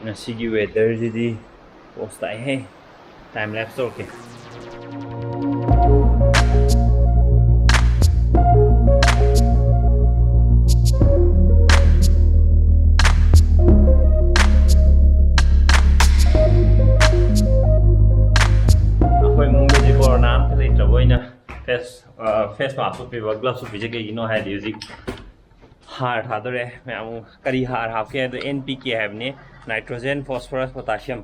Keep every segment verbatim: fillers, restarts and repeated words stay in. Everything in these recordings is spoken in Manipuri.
ꯉꯁꯤꯒꯤ ꯋꯦꯗꯔꯁꯤꯗꯤ ꯄꯣꯁ ꯇꯥꯏꯍꯦ꯫ ꯇꯥꯏꯝ ꯂꯦꯞꯁ ꯇꯧꯔꯛꯀꯦ꯫ ꯑꯩꯈꯣꯏ ꯏꯃꯨꯡꯗꯗꯤ ꯀꯣꯔꯣꯅꯥ ꯑꯝꯇ ꯂꯩꯇ꯭ꯔꯕ ꯑꯣꯏꯅ ꯐꯦꯁ ꯐꯦꯁ ꯃꯥꯁꯛ ꯎꯞꯄꯤꯕ, ꯒ꯭ꯂꯚꯁ ꯎꯞꯄꯤꯁꯦ ꯀꯩꯒꯤꯅꯣ ꯍꯥꯏꯔꯗꯤ ꯍꯧꯖꯤꯛ ꯍꯥꯔ ꯊꯥꯗꯣꯔꯦ ꯃꯌꯥꯝ꯫ ꯀꯔꯤ ꯍꯥꯔ ꯍꯥꯞꯀꯦ ꯍꯥꯏꯗꯣ ꯑꯦꯟ ꯄꯤ ꯀꯦ ꯍꯥꯏꯕꯅꯤ, ꯅꯥꯏꯇ꯭ꯔꯣꯖꯦꯟ, ꯐꯣꯁꯐꯔꯁ, ꯄꯣꯇꯥꯁꯤꯌꯝ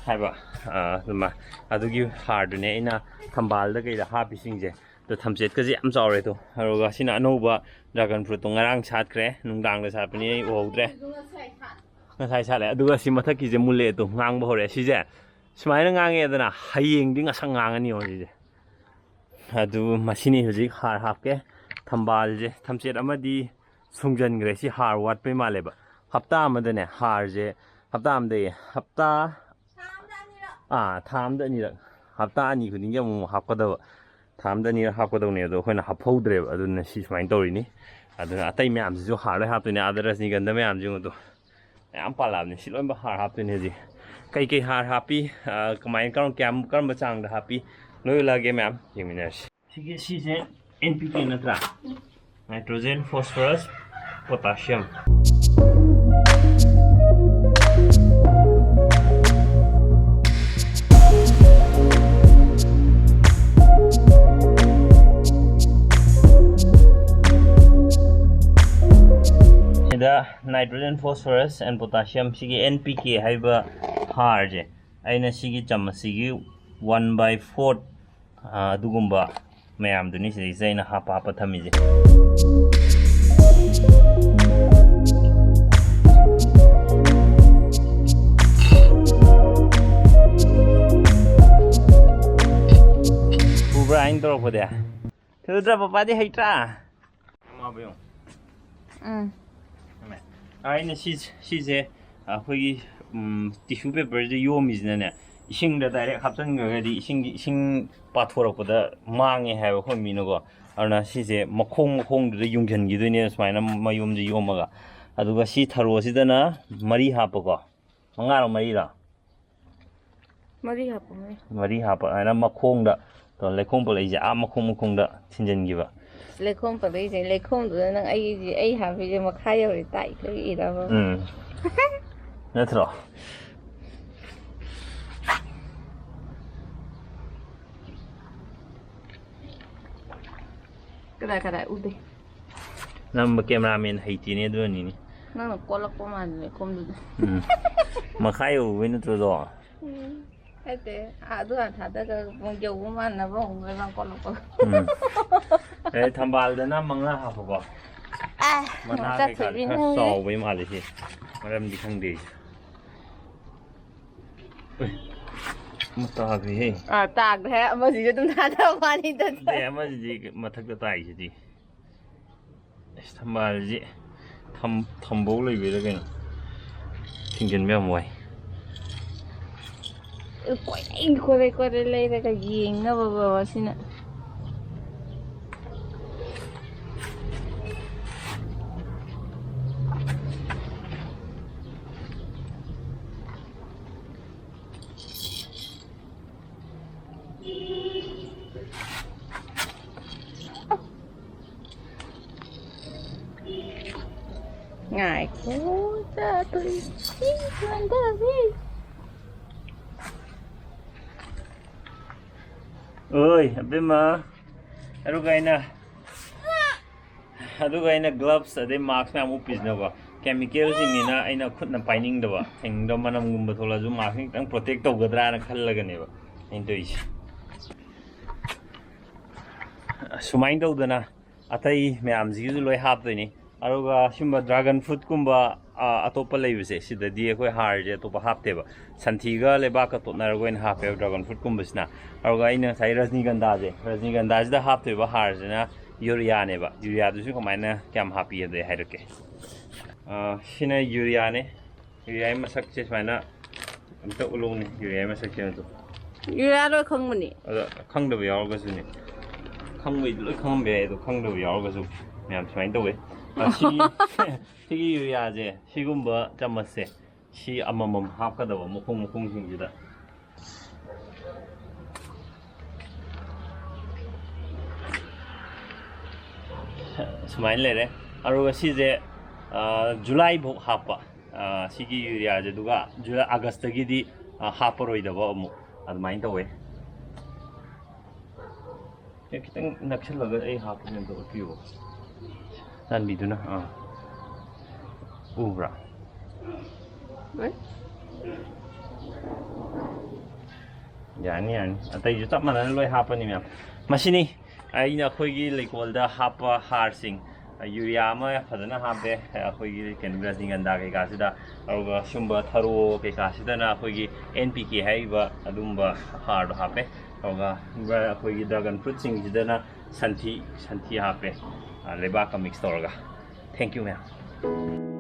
ꯍꯥꯏꯕ, ꯑꯗꯨꯃ ꯑꯗꯨꯒꯤ ꯍꯥꯔꯗꯨꯅꯦ ꯑꯩꯅ ꯊꯝꯕꯥꯜꯗ ꯀꯩꯗ ꯍꯥꯞꯄꯤꯁꯤꯡꯁꯦ꯫ ꯑꯗꯣ ꯊꯝꯆꯦꯠꯀꯁꯦ ꯌꯥꯝ ꯆꯥꯎꯔꯦ꯫ ꯑꯗꯣ ꯑꯗꯨꯒ ꯁꯤꯅ ꯑꯅꯧꯕ ꯗ꯭ꯔꯥꯒꯟ ꯐ꯭ꯔꯨꯠꯇꯣ ꯉꯔꯥꯡ ꯁꯥꯠꯈ꯭ꯔꯦ, ꯅꯨꯡꯗꯥꯡꯗ ꯁꯥꯠꯄꯅꯤ, ꯑꯩ ꯎꯍꯧꯗ꯭ꯔꯦ꯫ ꯉꯁꯥꯏ ꯁꯥꯠꯂꯦ꯫ ꯑꯗꯨꯒ ꯁꯤ ꯃꯊꯛꯀꯤꯁꯦ ꯃꯨꯜꯂꯦ, ꯑꯗꯣ ꯉꯥꯡꯕ ꯍꯧꯔꯦ꯫ ꯁꯤꯁꯦ ꯁꯨꯃꯥꯏꯅ ꯉꯥꯡꯉꯦꯗꯅ, ꯍꯌꯦꯡꯗꯤ ꯉꯁꯛ ꯉꯥꯡꯉꯅꯤ ꯌꯦꯡꯉꯣ ꯁꯤꯁꯦ꯫ ꯑꯗꯨ ꯃꯁꯤꯅꯤ ꯍꯧꯖꯤꯛ ꯍꯥꯔ ꯍꯥꯞꯀꯦ꯫ ꯊꯝꯕꯥꯜꯁꯦ, ꯊꯝꯆꯦꯠ ꯑꯃꯗꯤ ꯁꯨꯡꯖꯟꯈ꯭ꯔꯦ꯫ ꯁꯤ ꯍꯥꯔ ꯋꯥꯠꯄꯩ ꯃꯥꯜꯂꯦꯕ꯫ ꯍꯞꯇꯥ ꯑꯃꯗꯅꯦ ꯍꯥꯔꯁꯦ, ꯍꯞꯇꯥ ꯑꯃꯗ, ꯍꯞꯇꯥ, ꯑꯥ, ꯊꯥ ꯑꯃꯗ ꯑꯅꯤꯔꯛ, ꯍꯞꯇꯥ ꯑꯅꯤ ꯈꯨꯗꯤꯡꯒꯤ ꯑꯃꯨꯛ ꯑꯃꯨꯛ ꯍꯥꯞꯀꯗꯕ꯫ ꯊꯥ ꯑꯃꯗ ꯑꯅꯤꯔꯛ ꯍꯥꯞꯀꯗꯕꯅꯦ, ꯑꯗꯣ ꯑꯩꯈꯣꯏꯅ ꯍꯥꯞꯍꯧꯗ꯭ꯔꯦꯕ꯫ ꯑꯗꯨꯅ ꯁꯤ ꯁꯨꯃꯥꯏꯅ ꯇꯧꯔꯤꯅꯤ꯫ ꯑꯗꯨꯅ ꯑꯇꯩ ꯃꯌꯥꯝꯁꯤꯁꯨ ꯍꯥꯔ ꯂꯣꯏ ꯍꯥꯞꯇꯣꯏꯅꯦ, ꯑꯥꯗ ꯔꯖꯅꯤꯒꯟꯙ ꯃꯌꯥꯝꯁꯤꯡ ꯑꯗꯣ ꯃꯌꯥꯝ ꯄꯥꯜꯂꯛꯑꯕꯅꯤ꯫ ꯁꯤ ꯂꯣꯏꯅꯃꯛ ꯍꯥꯔ ꯍꯥꯞꯇꯣꯏꯅꯦ ꯍꯧꯖꯤꯛ꯫ ꯀꯩꯀꯩ ꯍꯥꯔ ꯍꯥꯞꯄꯤ, ꯑ, ꯀꯃꯥꯏꯅ, ꯀꯔꯝ, ꯀꯌꯥꯝ, ꯀꯔꯝꯕ ꯆꯥꯡꯗ ꯍꯥꯞꯄꯤ, ꯂꯣꯏ ꯎꯠꯂꯛꯑꯒꯦ ꯃꯌꯥꯝ, ꯌꯦꯡꯃꯤꯟꯅꯔꯁꯤ꯫ ꯁꯤꯒꯤ, ꯁꯤꯁꯦ ꯑꯦꯟ ꯄꯤ ꯀꯦ ꯅꯠꯇ꯭ꯔꯥ? Nitrogen, phosphorus, potassium. ꯁꯤꯗ nitrogen, phosphorus and potassium, ꯁꯤꯒꯤ ꯑꯦꯟ ꯄꯤ ꯀꯦ ꯍꯥꯏꯕ ꯍꯥꯔꯁꯦ ꯑꯩꯅ ꯁꯤꯒꯤ ꯆꯥꯃꯁꯁꯤꯒꯤ one by fourth, ꯑꯗꯨꯒꯨꯝꯕ ꯃꯌꯥꯝꯗꯨꯅꯤ ꯁꯤꯗꯩꯁꯤꯗ ꯑꯩꯅ ꯍꯥꯞꯄ ꯍꯥꯞꯄ ꯊꯝꯃꯤꯁꯦ꯫ ꯎꯕ꯭ꯔꯥ ꯑꯩꯅ ꯇꯧꯔꯛꯄꯗꯤ? ꯊꯨꯗ꯭ꯔꯥ? ꯄꯄꯥꯗꯤ ꯍꯩꯇ꯭ꯔꯥ? ꯃꯥꯕꯨ ꯌꯦꯡꯉꯨ꯫ ꯎꯝ꯫ ꯑꯩꯅ ꯁꯤ, ꯁꯤꯁꯦ ꯑꯩꯈꯣꯏꯒꯤ, ꯎꯝ, tissue paperꯁꯦ ꯌꯣꯝꯃꯤꯁꯤꯅꯅꯦ, ꯏꯁꯤꯡꯗ direct ꯍꯥꯞꯆꯤꯟꯈ꯭ꯔꯒꯗꯤ ꯏꯁꯤꯡꯒꯤ, ꯏꯁꯤꯡ ꯄꯥꯊꯣꯔꯛꯄꯗ ꯃꯥꯡꯉꯦ ꯍꯥꯏꯕ ꯑꯩꯈꯣꯏ ꯃꯤꯅꯀꯣ꯫ ꯑꯗꯨꯅ ꯁꯤꯁꯦ ꯃꯈꯣꯡ ꯃꯈꯣꯡꯗꯨꯗ ꯌꯨꯡꯁꯤꯟꯈꯤꯗꯣꯏꯅꯦ ꯁꯨꯃꯥꯏꯅ ꯃꯌꯣꯝꯁꯦ ꯌꯣꯝꯃꯒ꯫ ꯑꯗꯨꯒ ꯁꯤ ꯊꯔꯣꯁꯤꯗꯅ ꯃꯔꯤ ꯍꯥꯞꯄꯀꯣ꯫ ꯃꯉꯥꯔꯣ, ꯃꯔꯤꯔꯣ? ꯃꯔꯤ ꯍꯥꯞꯄꯣ, ꯃꯔꯤ. ꯃꯔꯤ ꯍꯥꯞꯄ ꯍꯥꯏꯅ ꯃꯈꯣꯡꯗ, ꯂꯩꯈꯣꯝ ꯄꯜꯂꯛꯏꯁꯦ ꯑꯥ ꯃꯈꯣꯡ ꯃꯈꯣꯡꯗ ꯊꯤꯟꯖꯤꯟꯈꯤꯕ. ꯂꯩꯈꯣꯝ ꯄꯜꯂꯛꯏꯁꯦ, ꯂꯩꯈꯣꯝꯗꯨꯗ ꯅꯪ ꯑꯩꯒꯤ, ꯑꯩ ꯍꯥꯞꯄꯤꯁꯦ ꯃꯈꯥ ꯌꯧꯔꯦ ꯇꯥꯛꯏ ꯏꯔꯕ. ꯎꯝ. ꯅꯠꯇ꯭ꯔꯣ? ꯀꯗꯥꯏ ꯀꯗꯥꯏ ꯎꯗꯦ. ꯅꯝꯕ ꯀꯦꯃꯦꯔꯥꯃꯦꯟ ꯍꯩꯇꯦꯅꯦ, ꯑꯗꯨꯅꯅꯤꯅꯦ. ꯅꯪꯅ ꯀꯣꯠꯂꯛꯄ ꯃꯥꯜꯂꯦ ꯂꯩꯈꯣꯝꯗꯨꯗ. ꯎꯝ. ꯃꯈꯥ ꯌꯧꯕꯩ ꯅꯠꯇ꯭ꯔꯣꯗꯣ? ꯎꯝ. ꯅꯠꯇꯦ, ꯑꯗꯨ ꯍꯥꯟꯅ ꯊꯥꯗꯔꯒ ꯑꯃꯨꯛ ꯌꯧꯕ ꯃꯥꯟꯅꯕ ꯑꯃꯨꯛ ꯂꯩꯕꯥꯛ ꯀꯣꯠꯂꯛꯄ. ꯎꯝ. ꯑꯦ, ꯊꯝꯕꯥꯜꯗꯅ ꯃꯉꯥ ꯍꯥꯞꯄꯀꯣ. ꯑꯦ, ꯃꯅꯥ ꯀꯩꯀꯥ ꯆꯠꯊꯣꯏꯕꯤ ꯈꯔ ꯅꯪꯁꯦ. ꯆꯥꯎꯕꯩ ꯃꯥꯜꯂꯦ ꯁꯤ. ꯃꯔꯝꯗꯤ ꯈꯪꯗꯦ ꯑꯩꯁꯦ. ꯑꯦ, ꯑꯃ ꯇꯥꯈ꯭ꯔꯦꯍꯦ. ꯑꯥ, ꯇꯥꯈ꯭ꯔꯦ. ꯑꯃꯁꯤꯁꯨ ꯑꯗꯨꯝ ꯊꯥꯗꯕ ꯋꯥꯅꯤꯗ. ꯑꯦ, ꯑꯃꯁꯤꯗꯤ ꯃꯊꯛꯇ ꯇꯥꯏꯁꯤꯗꯤ. ꯑꯁ, ꯊꯝꯕꯥꯜꯁꯤ ꯊꯝ-, ꯊꯝꯕꯧ ꯂꯩꯕꯩꯔꯥ ꯀꯩꯅꯣ? ꯊꯤꯡꯖꯤꯟꯕ ꯌꯥꯝ ꯋꯥꯏ. ꯀꯣꯏꯔꯩ ꯀꯣꯏꯔꯩ ꯀꯣꯏꯔꯩ ꯂꯩꯔꯒ ꯌꯦꯡꯅꯕ ꯕꯕꯥꯁꯤꯅ. ꯉꯥꯏꯈꯣ, ꯆꯥꯗꯣꯏ ꯁꯤ ꯆꯥꯟꯗꯕꯤ. ꯑꯣꯏ, ꯑꯕꯦꯝꯃ, ꯑꯗꯨꯒ ꯑꯩꯅ ꯑꯗꯨꯒ ꯑꯩꯅ ꯒ꯭ꯂꯞꯁ ꯑꯗꯩ ꯃꯥꯛꯁ ꯃꯌꯥꯝ ꯎꯞꯄꯤꯁꯤꯅꯀꯣ, ꯀꯦꯃꯤꯀꯦꯜꯁꯤꯡꯅꯤꯅ ꯑꯩꯅ ꯈꯨꯠꯅ ꯄꯥꯏꯅꯤꯡꯗꯕ, ꯊꯦꯡꯅꯤꯡꯗꯕ, ꯃꯅꯝꯒꯨꯝꯕ ꯊꯣꯛꯂꯛꯑꯁꯨ ꯃꯥꯛꯁ ꯈꯤꯇꯪ ꯄ꯭ꯔꯣꯇꯦꯛ ꯇꯧꯒꯗ꯭ꯔꯥꯅ ꯈꯜꯂꯒꯅꯦꯕ ꯑꯩꯅ ꯇꯧꯔꯤꯁꯦ. ꯁꯨꯃꯥꯏꯅ ꯇꯧꯗꯅ ꯑꯇꯩ ꯃꯌꯥꯝꯁꯤꯒꯤꯁꯨ ꯂꯣꯏ ꯍꯥꯞꯇꯣꯏꯅꯤ. ꯑꯗꯨꯒ ꯁꯤꯒꯨꯝꯕ ꯗ꯭ꯔꯥꯒꯟ ꯐ꯭ꯔꯨꯠꯀꯨꯝꯕ, ꯑ, ꯑꯇꯣꯞꯄ ꯂꯩꯕꯁꯦ, ꯁꯤꯗꯗꯤ ꯑꯩꯈꯣꯏ ꯍꯥꯔꯁꯦ ꯑꯇꯣꯞꯄ ꯍꯥꯞꯇꯦꯕ. ꯁꯟꯊꯤꯒ ꯂꯩꯕꯥꯛꯀ ꯇꯣꯠꯅꯔꯒ ꯑꯣꯏꯅ ꯍꯥꯞꯄꯦꯕ ꯗ꯭ꯔꯥꯒꯟ ꯐ꯭ꯔꯨꯠꯀꯨꯝꯕꯁꯤꯅ. ꯑꯗꯨꯒ ꯑꯩꯅ ꯉꯁꯥꯏ ꯔꯖꯅꯤꯒꯟꯙꯥꯁꯦ, ꯔꯖꯅꯤꯒꯟꯙꯥꯁꯤꯗ ꯍꯥꯞꯇꯣꯏꯕ ꯍꯥꯔꯁꯤꯅ ꯌꯨꯔꯤꯌꯥꯅꯦꯕ. ꯌꯨꯔꯤꯌꯥꯗꯨꯁꯨ ꯀꯃꯥꯏꯅ ꯀꯌꯥꯝ ꯍꯥꯞꯄꯤ ꯍꯥꯏꯕꯗꯣ ꯑꯩ ꯍꯥꯏꯔꯛꯀꯦ. ꯑ, ꯁꯤꯅ ꯌꯨꯔꯤꯌꯥꯅꯦ. ꯌꯨꯔꯤꯌꯥꯒꯤ ꯃꯁꯛꯁꯦ ꯁꯨꯃꯥꯏꯅ ꯑꯝꯇ ꯎꯠꯂꯛꯎꯅꯦ, ꯌꯨꯔꯤꯌꯥꯒꯤ ꯃꯁꯛꯁꯦ ꯑꯗꯨ. ꯌꯨꯔꯤꯌꯥ ꯂꯣꯏ ꯈꯪꯕꯅꯤ. ꯑꯗꯣ ꯈꯪꯗꯕ ꯌꯥꯎꯔꯒꯁꯨꯅꯦ, ꯈꯪꯕꯩꯗꯤ ꯂꯣꯏ ꯈꯪꯉꯝꯕ ꯌꯥꯏ, ꯑꯗꯣ ꯈꯪꯗꯕ ꯌꯥꯎꯔꯒꯁꯨ ꯃꯌꯥꯝ ꯁꯨꯃꯥꯏꯅ ꯇꯧꯋꯦ. ꯑ, ꯁꯤꯒꯤ, ꯁꯤꯒꯤ ꯌꯨꯔꯤꯌꯥꯁꯦ, ꯁꯤꯒꯨꯝꯕ ꯆꯥꯃꯁꯁꯦ, ꯁꯤ ꯑꯃꯃꯝ ꯍꯥꯞꯀꯗꯕ ꯃꯈꯣꯡ ꯃꯈꯣꯡꯁꯤꯡꯁꯤꯗ꯫ ꯁꯨꯃꯥꯏꯅ ꯂꯩꯔꯦ꯫ ꯑꯗꯨꯒ ꯁꯤꯁꯦ, ꯑ, ꯖꯨꯂꯥꯏ ꯐꯥꯎ ꯍꯥꯞꯄ, ꯑ, ꯁꯤꯒꯤ ꯌꯨꯔꯤꯌꯥꯁꯦ꯫ ꯑꯗꯨꯒ ꯖꯨꯂꯥꯏ, ꯑꯥꯒꯁꯇꯒꯤꯗꯤ, ꯑ, ꯍꯥꯞꯄꯔꯣꯏꯗꯕ ꯑꯃꯨꯛ ꯑꯗꯨꯃꯥꯏꯅ ꯇꯧꯋꯦ꯫ ꯑꯦ, ꯈꯤꯇꯪ ꯅꯛꯁꯤꯜꯂꯒ ꯑꯩ ꯍꯥꯞꯄꯁꯦ ꯑꯝꯇ ꯎꯠꯄꯤꯌꯨ, ꯆꯥꯟꯕꯤꯗꯨꯅ꯫ ꯑꯥ, ꯎꯕ꯭ꯔꯥ? ꯌꯥꯅꯤ, ꯌꯥꯅꯤ꯫ ꯑꯇꯩꯁꯨ ꯆꯞ ꯃꯥꯟꯅꯅ ꯂꯣꯏ ꯍꯥꯞꯄꯅꯤ, ꯃꯌꯥꯝ꯫ ꯃꯁꯤꯅꯤ ꯑꯩꯅ ꯑꯩꯈꯣꯏꯒꯤ ꯂꯩꯀꯣꯜꯗ ꯍꯥꯞꯄ ꯍꯥꯔꯁꯤꯡ꯫ ꯌꯨꯔꯤꯌꯥ ꯑꯃ ꯐꯖꯅ ꯍꯥꯞꯄꯦ ꯑꯩꯈꯣꯏꯒꯤ ꯀꯩꯅꯣ, ꯔꯖꯅꯤꯒꯟꯙꯥ ꯀꯩꯀꯥꯁꯤꯗ꯫ ꯑꯗꯨꯒ ꯁꯨꯝꯕ ꯊꯔꯣ ꯀꯩꯀꯥꯁꯤꯗꯅ ꯑꯩꯈꯣꯏꯒꯤ ꯑꯦꯟ ꯄꯤ ꯀꯦ ꯍꯥꯏꯔꯤꯕ ꯑꯗꯨꯝꯕ ꯍꯥꯔꯗꯣ ꯍꯥꯞꯄꯦ꯫ ꯑꯗꯨꯒ ꯑꯩꯈꯣꯏꯒꯤ ꯗ꯭ꯔꯥꯒꯟ ꯐ꯭ꯔꯨꯠꯁꯤꯡꯁꯤꯗꯅ ꯁꯟꯊꯤ, ꯁꯟꯊꯤ ꯍꯥꯞꯄꯦ, ꯑ, ꯂꯩꯕꯥꯛꯀ ꯃꯤꯛꯁ ꯇꯧꯔꯒ꯫ Thank you, ꯃꯌꯥꯝ꯫